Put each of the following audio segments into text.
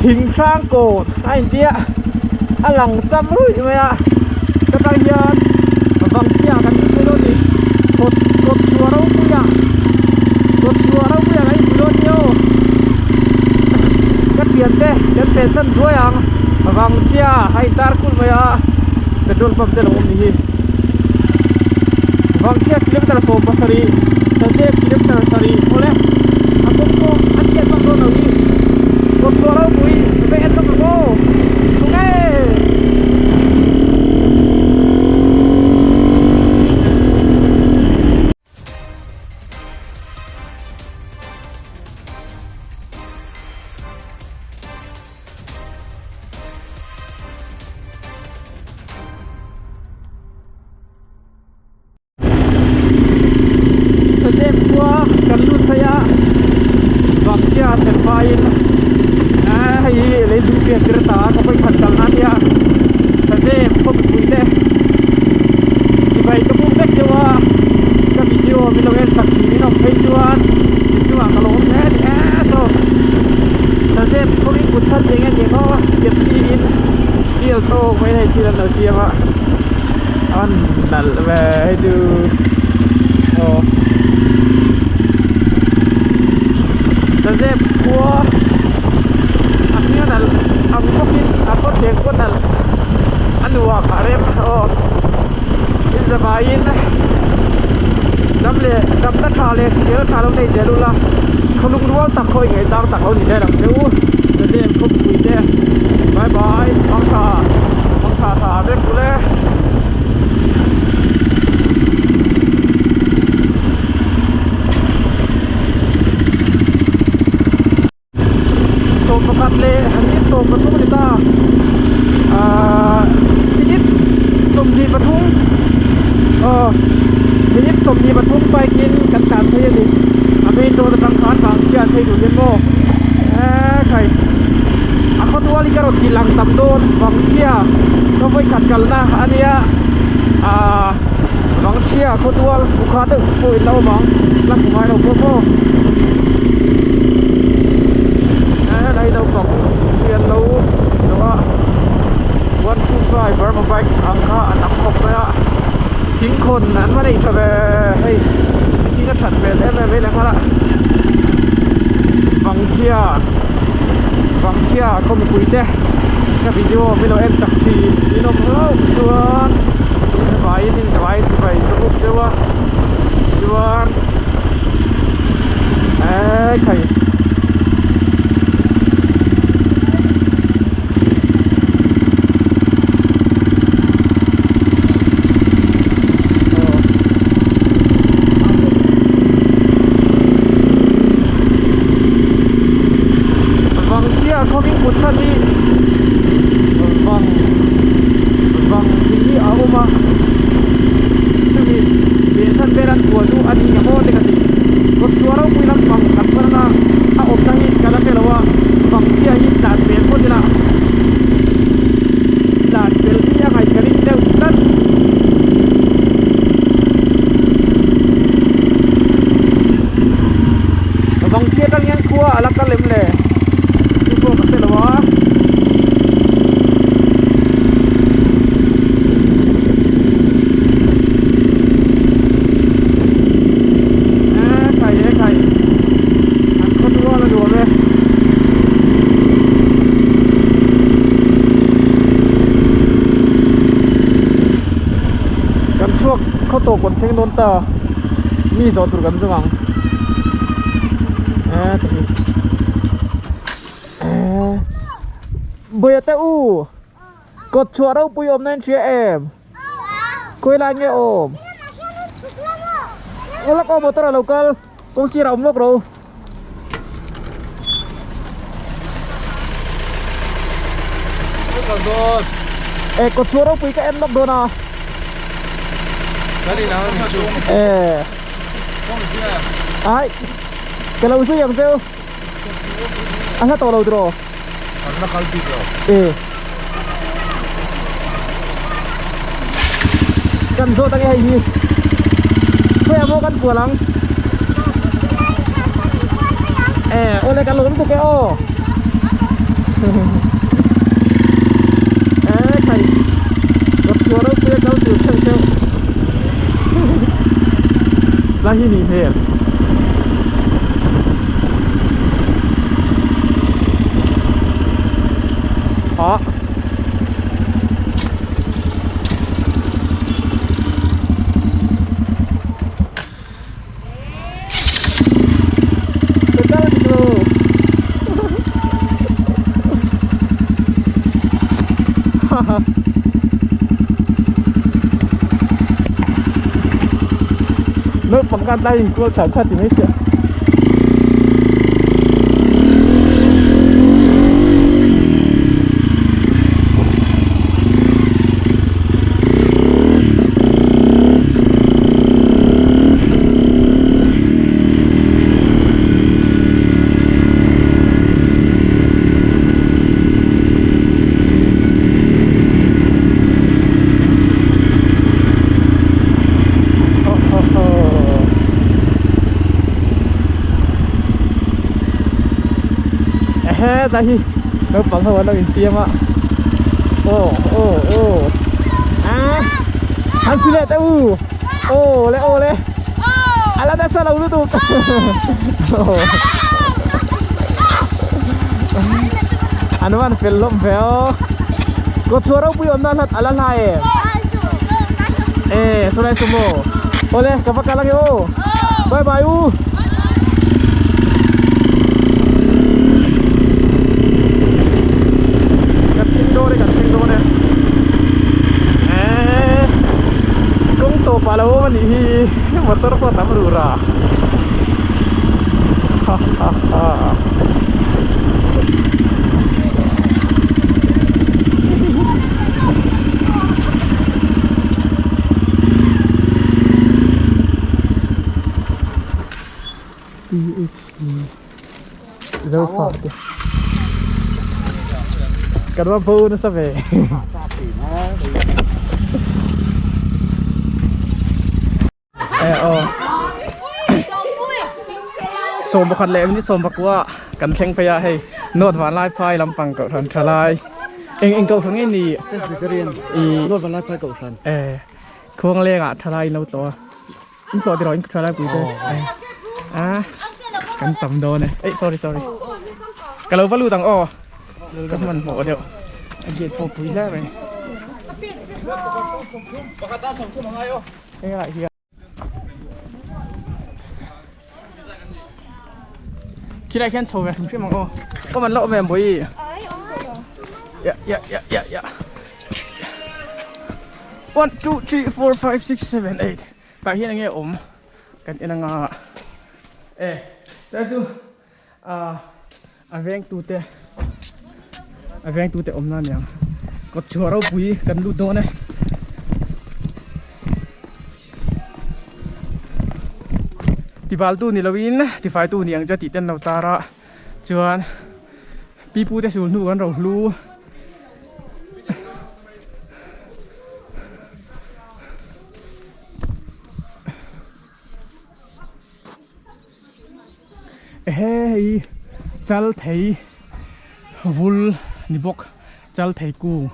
Thinghrang kawn a intia a lang cham ruih mai a ka tang hian vangchhia kan lut phei dawn a ni kawt kawt chhuah ropuiah kawt chhuah ropuiah kan inhmu dawn nia aw ka thiante kan pensan zuai ang vangchhia a intar kulh mai a petrol pump te lo awm ni hi vangchhia kilometer 17 sazep kilometer 7 awle a kawng pawh a chhiat vak dawn lo hi kawt chhuah ropui ve en lawk ang aw tunge Sazep khua kan lut phei a Vangchhia thlen hmain eh hei hi lei zum pian tir ta ka pawi khat kalna a nia Sazep khaw mipui te chibai ka buk vek cheu a ka video min lo en sak thin in awm phei chuan in chungah ka lo awm hle a ni e saw Sazep khawin kut chhan eng eng emaw tiang siin steel tawk mai hei thil an lo siam a. An nalh ve hei chu aw Sazep khua a hming a nalh ang bawkin a khawthleng pawh a nalh a nuam a rem aw in zavaiin dam leh damna tha leh hrisel tha lo nei zel ula khawlung rual tak khaw ingaih tang tak lo ni zel ang che u Sazep khawpui te bye bye hmangtha hmangtha tha vek ule. Sawmpakhat leh minute 13 a ni ta ahh minute 23 aw minute 23 bike in kan tlan phei a ni a main road atang khan vangchhia an phei duh hian maw eee khai a khawtual hi ka rawn ti lang tam dawn vangchhia ka vawikhat kalna a nia ahh vangchhia khawtual bukha deuh pawh in la awm ang la hmu ngai lo pawh maw eh helai naupang hian lo lo a 125 Burma bike ang kha a tam khawp mai a thingkhawn an va neih tha ve hei thing a that hmel em em mai leh nghal a vangchhia vangchhia khaw mipui te ka video min lo en sak thin in awm hlauh chuan in zavaiin in zavaiin chibai ka buk cheu a chuan eee khai Vangchhia khawin kut chhan hi vang vang thing hi a awm a chumi beh chhan vel an bual chu a ni ang aw te ka ti kawt chhuah ropui lampang kan phar anga a awmna hi ka la hre lo a vangchhia hi tlan pel phawt ila tlan pel hi a ngaih ka ring deuh tlat. Vangchhia atang hian khua a la kal em le chu pawh ka hre lo a. Ekhai ekhai an khaw tual a nuam e. Kan chhuak khaw tawp kan thleng dawn ta mi zawh tur kan zawng ang eh Bawia te u kawt chhuah ropui awm na in hria em khawi lai nge awm aw lawk aw motor a lo kal kawng sirah awm lawk ro. E kawt chhuah ropui ka en lawk dawn a e ai ka lo zui ang cheu a hla tawh lo tiraw e kan zawt ange hei hi khawiah maw kan kual ang e awle ka lawm tuk e aw. E khai kawtchhuah ropui a kal tur theuh theuh la hi nih hmel. Ah. Naupang khan tlai inkual chho kha ti mai sia. Ehe ta hi naupang ho an lo infiam a aw aw aw a han si leh teh u aw le aw le a la nasa lo lutuk an van fel hlawm ve aw kawtchhuah ropui awmna hlat a la hlai em e saw lai saw maw awle ka va kal ange aw bye bye u. Kan thleng dawn e kan thleng dawn e eee kawng tawp ah lo awm a nih hi motor pawh a tam rur a ha ha ha. Zofa te Kan va bo nasa ve E aw Sawm pakhat leh minute sawm pakua kan thleng phei a hei North Vanlaiphai lampang kohhran tha lai eng eng kohhran nge ni Presbyterian North Vanlaiphai kohhran e Khuanglengah tha lai in lo tlawh a. In tlawh tiraw in tha lai pui te a kan tam dawn e ei sorry sorry ka lo va lut ang aw ka hman hmawh deuh a gate pawh pui hle mai heng ah hian khilai khian chho ve hrim hrim ang aw awm an la awm em bawihi ya ya ya ya ya. 1 2 3 4 5 6 7 8 tah hian enge awm kan en anga e tlai chu ah a veng tu te a veng tu te awm na aniang kawt chhuah ropui kan lut dawn e. Tibal tu ni lovin tifai tu ni ang che tih te an lo tar a chuan pipu te sul hnu kan ro hlu. Ehe hei chal thei vul ni bawk chal thei kung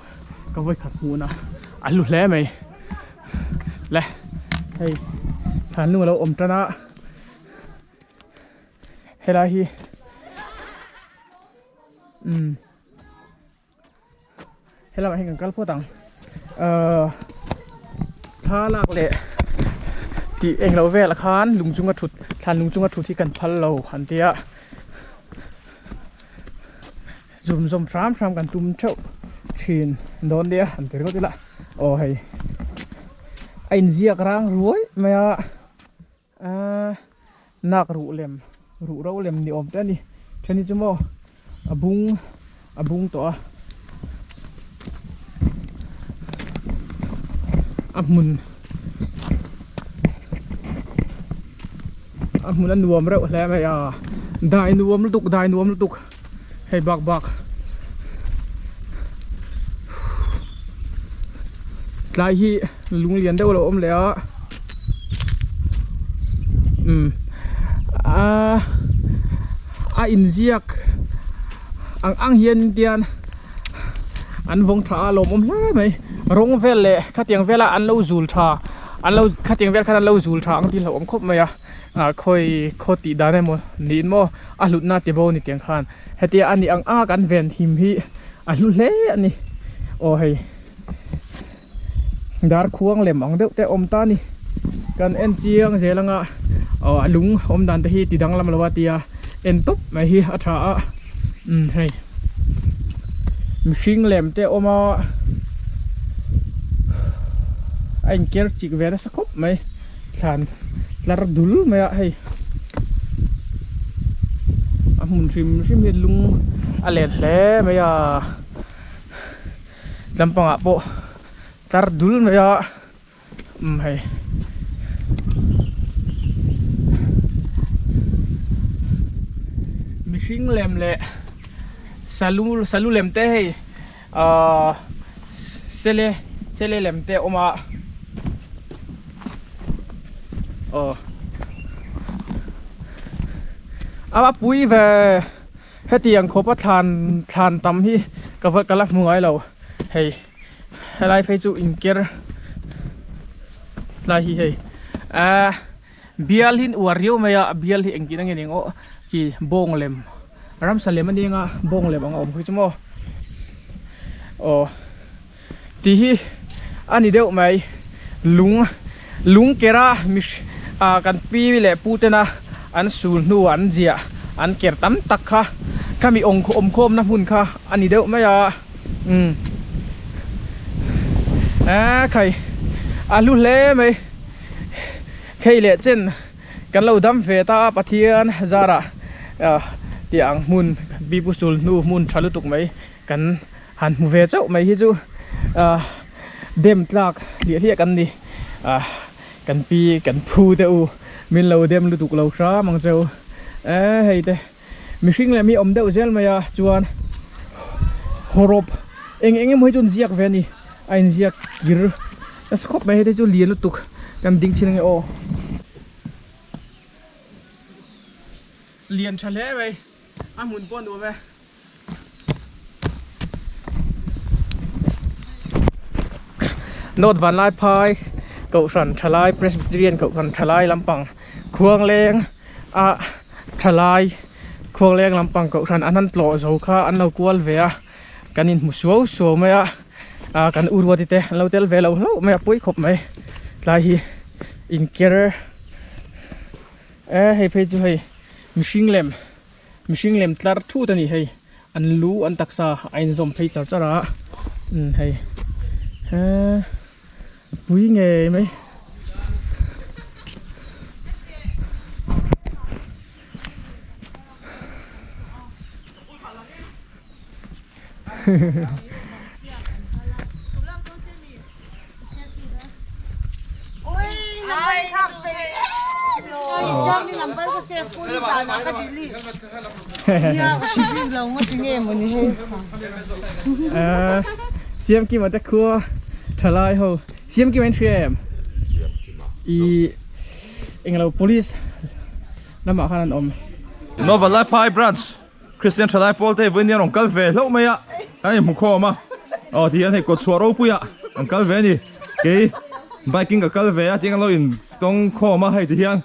ka vawi khat hmuh na a hlu hle mai le hei thlan lung alo awm tan a helai hi umm. Helamah hian kan kal phawt ang ahh thla lak leh tih englo velah khan lung chunga thut thlan lung chunga thut hi kan phal lo an tia zum zawm hram hram kan tum theuh thin dawn nia an ti ringawt ila aw hei a inziak rang ruai mai a. Aaa nak ruh lem ruh ro lem ni awm te a ni then hi chu maw a bung a bung tawh a a hmun a hmun a nuam reuh hle mai a dai nuam lutuk dai nuam lutuk hei bak bak tlai hi lung lian deuh a lo awm leh a umm aaa a inziak ang ang hian tian an vawng tha a lawmawm hle mai rawng vel leh khatiang vela an lo zul tha an lo khatiang vel khan an lo zul tha ang tih hlauhawm khawp mai a ah khawi khaw tih dan emaw niin maw a hlutna ti bo ni tiang khan hetia a nih ang ang a kan ven him hi a hlu hle a ni aw hei. Darkhuang lem ang deuh te a awm ta a ni kan en chiang zel anga aw a lung awm dan te hi ti danglam lo a tia en tawp mai hi a tha a umm hei mihring lem te a awm a a inker chik ve nasa khawp mai thlan tlar dul mai a hei a hmun hrim hrim hi lung a len hle mai a. Lampangah pawh tlar dul mai a umm hei mihring lem leh salu salu lem te hei ahh sele sele lem te a awm a aw a pui ve. Hetiang khawpa thlan thlan tam hi ka va ka la hmu ngai lo hei helai phei chu inker tlai hi hei ahh bial hi an uar riau mai a bial hi engtin ange ning aw chi bawng lem ramsa lem a ni anga bawng lem ang a awm khi chu maw aw. Tih hi a ni deuh mai lung lung kera ah kan pi leh pu tena an sul hnu an ziah an ker tam tak kha khami awm khawmna hmun kha a ni deuh mai a umm eee khai a hlu hle mai khei leh chen kan lo dam ve ta a Pathian zarah ah tih ang hmun pi pu sul hnu hmun tha lutuk mai. Kan han hmu ve chauh mai hi chu ah dem tlak hliah hliah kan ni ah kan pi kan phu te u min lo dem lutuk lo hram ang cheu eh hei te mihring leh mi awm deuh zel mai a chuan hawrawp eng eng emaw hi chu an ziak ve a ni a inziak kir nasa khawp mai hei te chu lian lutuk kan ding thin ange aw lian tha hle mai a hmun pawh a nuam e. North Vanlaiphai Kohhran Thalai Presbyterian Kohhran Thalai lampang Khuangleng a Thalai Khuangleng lampang Kohhran an han tlawh zo kha an lo kual ve a kan inhmu suau suau mai a ah kan u ruati te an lo tel ve lo hlauh mai a pawi khawp mai tlai hi inker e hei phei chu hei mihring lem. Mihring lem tlar thut a ni hei an lu an taksa a inzawm phei char char a umm hei he pui ngei mai. Siamkima te khua thalai ho Siamkima in hria em i englo police lamah khan an awm. Nova Laiphai Branch Kristian thalai pawl te vawiin hian rawn kal ve hlauh mai a, kan inhmu khawm a, aw ti hian hei kawtchhuah ropui ah an kal ve a ni, kei bike in ka kal ve a tiang an lo in tawng khawm a hei ti hian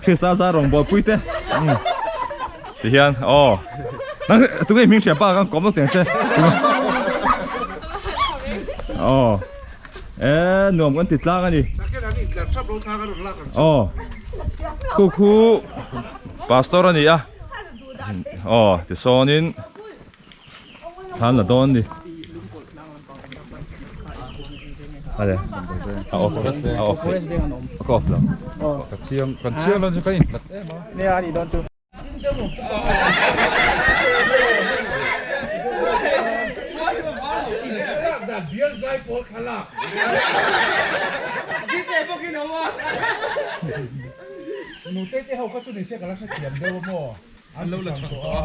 Krista zar rawn buaipui te umm ti hian aw nang tunge i hming thian pa kan kawm lawk teng che aw e nuam kan ti tlang a ni aw khu khu pastor a ni a. Aw tisawnin thlan la dawn ni ale a off a off a ka off lo ka chiang kan chiang lo chu ka inhlat em a nia ani dawn chu Nute te ho kha chu ni se ka la hrethiam deuh a maw an lo la chang tawh a.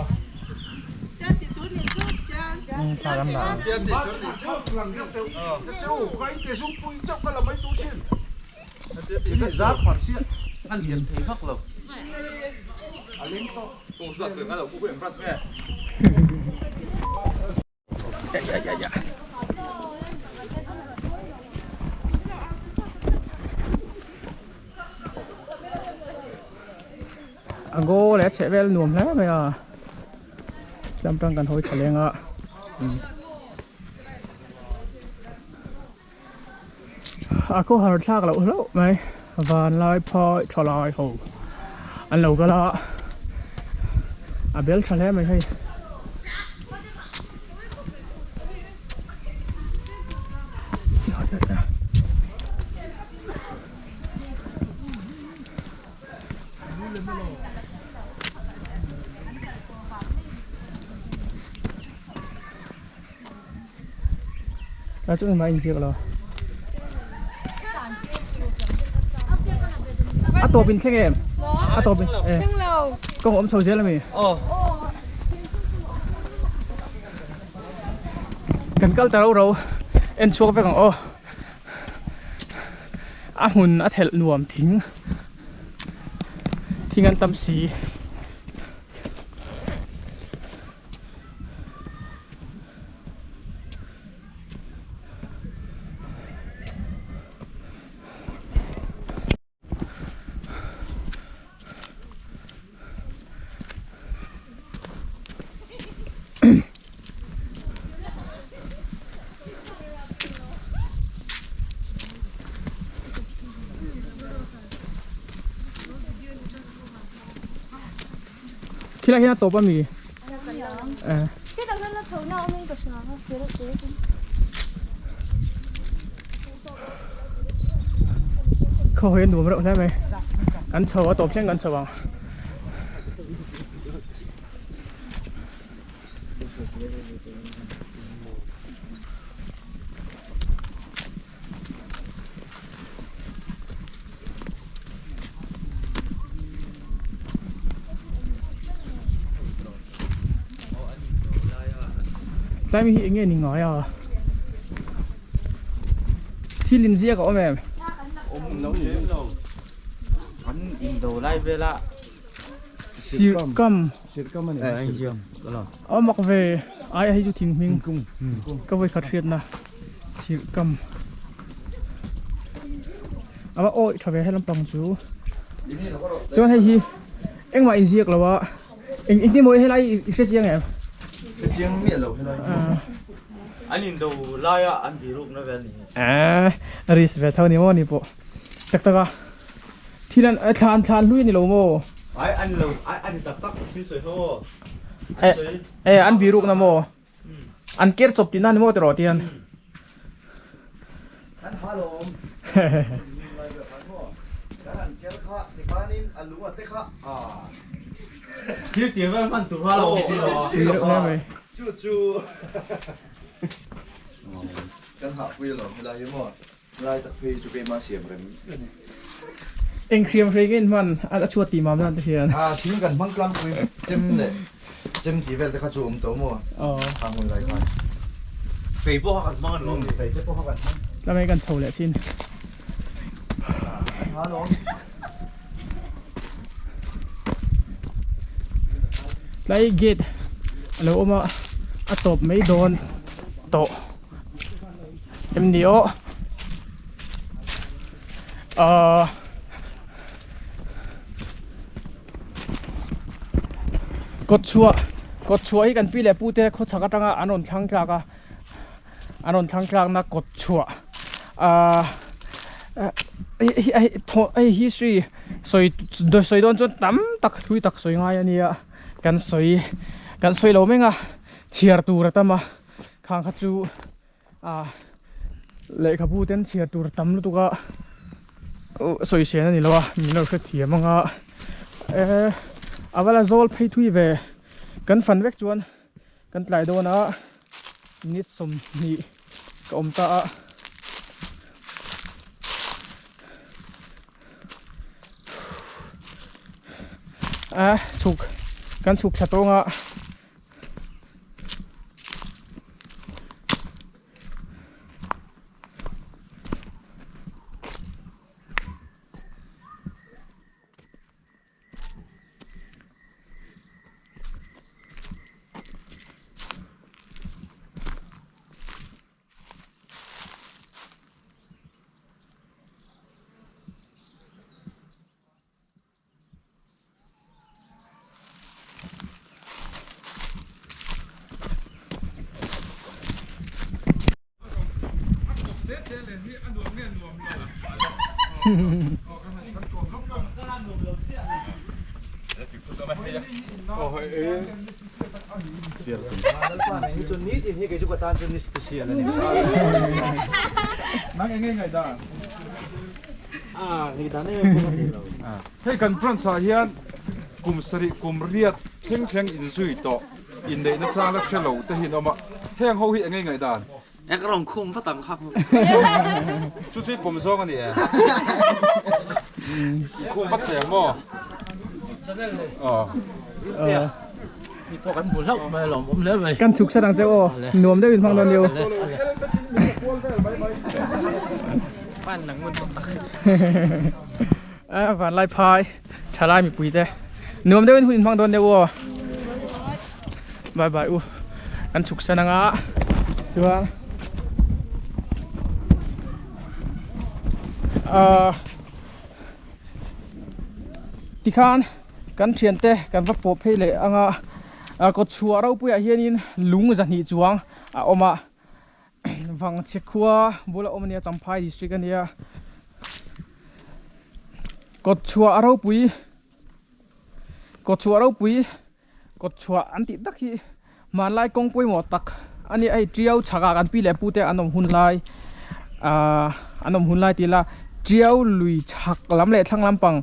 chhehvel nuam hle mai a tlam tang kan hawi thla leng a a khawhar thlak loh hlauh mai vanlai phai tha lai ho an lo kal a a bel tha hle mai hei. A chu engmah inziak lo a tawp in thleng em a tawp in eh kawng awm chho zel ami kan kal ta ro ro en chhuak vek ang aw a hmun a thelh nuam thing thing an tam si. Khilai hian a tawp ami? Eh. Khaw hi a nuam reuh hle mai. Kan chho a tawp thleng kan chho ang. Tlai mi hi eng nge ni ngai a thil in ziak a awm em awm lo lem lo an indo lai vela sirkam sirkam ani a mak ve ai hei chu thing hming ka vawi khat hriatna sirkam a va awih tha ve he lampang chu chuan hei hi engmah inziak lo a eng engtin maw helai i hre chiang em hre chiang miah lo helai an indo laia an birukna vel ni eh risk ve tho ni maw ni pawh tak tak a thil an thlan thlan hlui ni lo maw ai an lo ai an tak tak thil sawi ho an sawi eh an birukna maw An ker chawp tihna a ni maw tiraw tihian. Kan ha lawm. Kan han ker kha tikhanin a lung a te kha a. Thil tir vel hman tur kha a lo awm si lo a. Tui reuh hle mai. Chu chu kan hahpui alawm helai hi maw. Lai tak phei chu keimah siam rem a ni. Eng hriam hrei nge in hman a chhuat tih mam nan te hian. A thing kan hmang tlangpui chem leh chem tih vel te kha chu awm tawh maw a hmun lai khan. Fei pawh kha kan hmang an lawm ni. Fei te pawh kha kan hmang. Tlangei kan chho leh chin. Kan ha lawm. Tlai gate a lo awm a a tawp mai dawn tawh. Em ni aw ahh kawt chhuah kawt chhuah hi kan pi leh pu te khaw chhak atanga an rawn thlang tlak a an rawn thlang tlak na kawt chhuah ahh hei history sawi sawi dawn chuan tam tak thui tak sawi ngai a nia kan sawi kan sawi lo meng a chhiar tur a tam a. Khang kha chu ah lehkhabu ten chhiar tur tam lutuk a sawi sen a ni lo a min lo hrethiam ang a eh a va la zawl phei thui ve kan fan vek chuan kan tlai dawn a minute 20 ka awm ta a. A chhuk kan chhuk thla tawng a. Hei kan branch ah hian kum sarih kum riat thleng thleng inzui tawh inneihna chang la hre lo te hi an awm a, heng ho hi eng nge ngaihdan? E ka rawn khum vat ang kha. Chu chu i pawm zawng a ni e. I khum vat thei ang maw? Aw. Ni pawh kan hmu hlauh mai alawm awm hle mai. Kan chhuk sat ang che aw. Nuam deuh in hmang dawn nia. Pan lang ngun tawh tak. A vanlai phai thalai mipui te nuam deuhin hun in hmang dawn deuh aw bye bye u kan chhuk san anga chuan ahh tikhan kan thiante kan va pawh phei leh anga ah kawtchhuah ropuiah hianin lung zahnih chuang a awm a. Vangchhe khua bula awm ania Champhai district ania kawtchhuah a ropui kawtchhuah ropui kawtchhuah an tih tak hi hmanlai kawng pawimawh tak ania hei tiau chhakah kan pi leh pu te an awm hun lai ahh an awm hun lai tih ila tiau lui chhak lam leh thlang lampang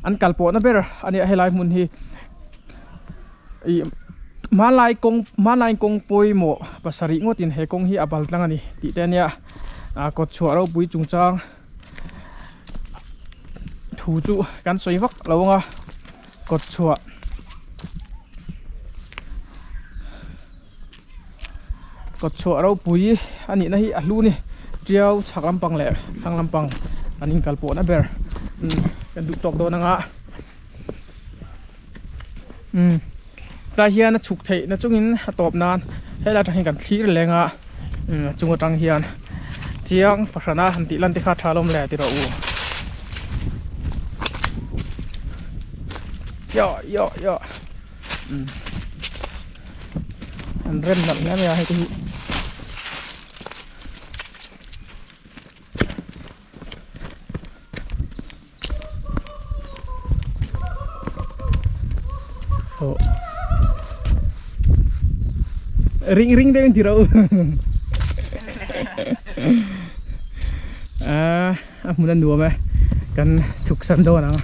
an kal pawhna ber ania helai hmun hi. Ih hmanlai kawng hmanlai kawng pawimawh pasarih ngawtin he kawng hi a bal tlang a ni tih te ania ah kawtchhuah ropui chungchang thu chu kan sawi vak lo ang a kawtchhuah kawtchhuah ropui a nihna hi a hlu a ni tiau chhak lampang leh thlang lampang an inkal pawhna ber kan duh tawk dawn ang a. Umm tlai hian a chhuk theih na chungin a tawp nan helai atang hian kan thlir leng a umm a chung atang hian chiang fahran a han tih lan te kha a tha alawm le ti rawh u yah yah yah umm an rem nalh hle mai a hei te hi. Ring ring deuh in ti ro a a hmun a nuam e kan chhuk san dawn ang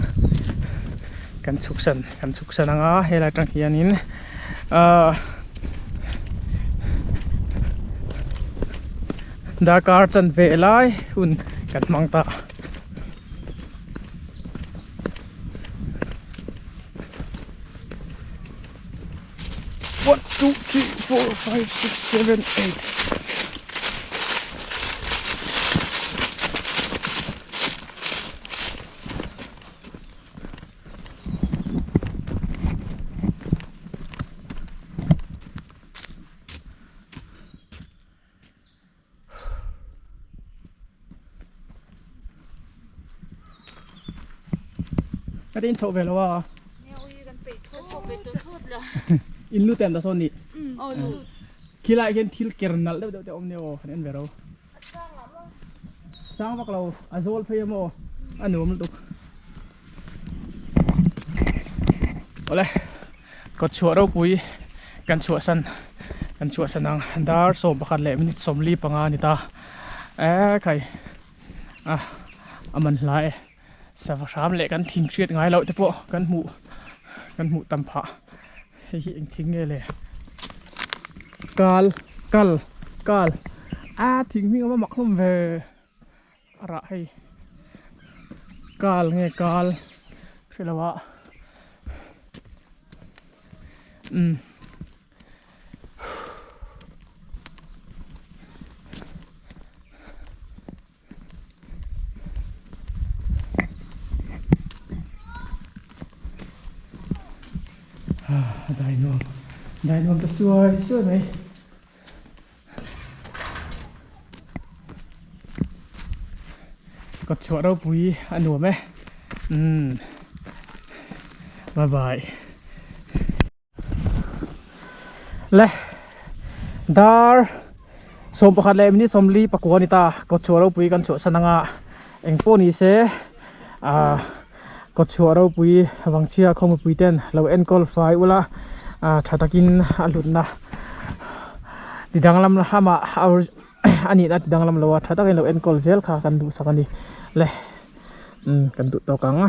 kan chhuk san kan chhuk san ang a helai atang hianin ahh Darkar chanve lai hun kan hmang ta. One, two, three, four, five, six, seven, eight. Ka tin chhoh ve lo a. In lu tem ta sawn ni. Khilai hian thil ker nalh deuh deuh te awm nia aw kan en ve ro. Sang vak lo a zawl phei a maw a nuam lutuk. Awle kawtchhuah ropui kan chhuahsan kan chhuahsan ang dar 11 leh minute 45 a ni ta ekhai a a man hla e sava hram leh kan thing hriat ngai loh te pawh kan hmuh kan hmuh tam phah hei hi eng thing nge le kal kal kal a thing hming a va mak hlawm ve. A rah hei kal nge kal hre lo a umm a dai nuam dai nuam ta suai suai mai. Kawtchhuah ropui a nuam e umm bye bye le dar 11 leh minute 44 a ni ta kawtchhuah ropui kan chhuahsan anga. Engpawh ni se ah kawtchhuah ropui vangchhia khawmupui ten lo enkawl fai ula ah tha takin a hlutna ti danglam amah a nihna ti danglam lo a tha takin lo enkawl zel kha kan duhsak a ni le umm kan duh tawk ang.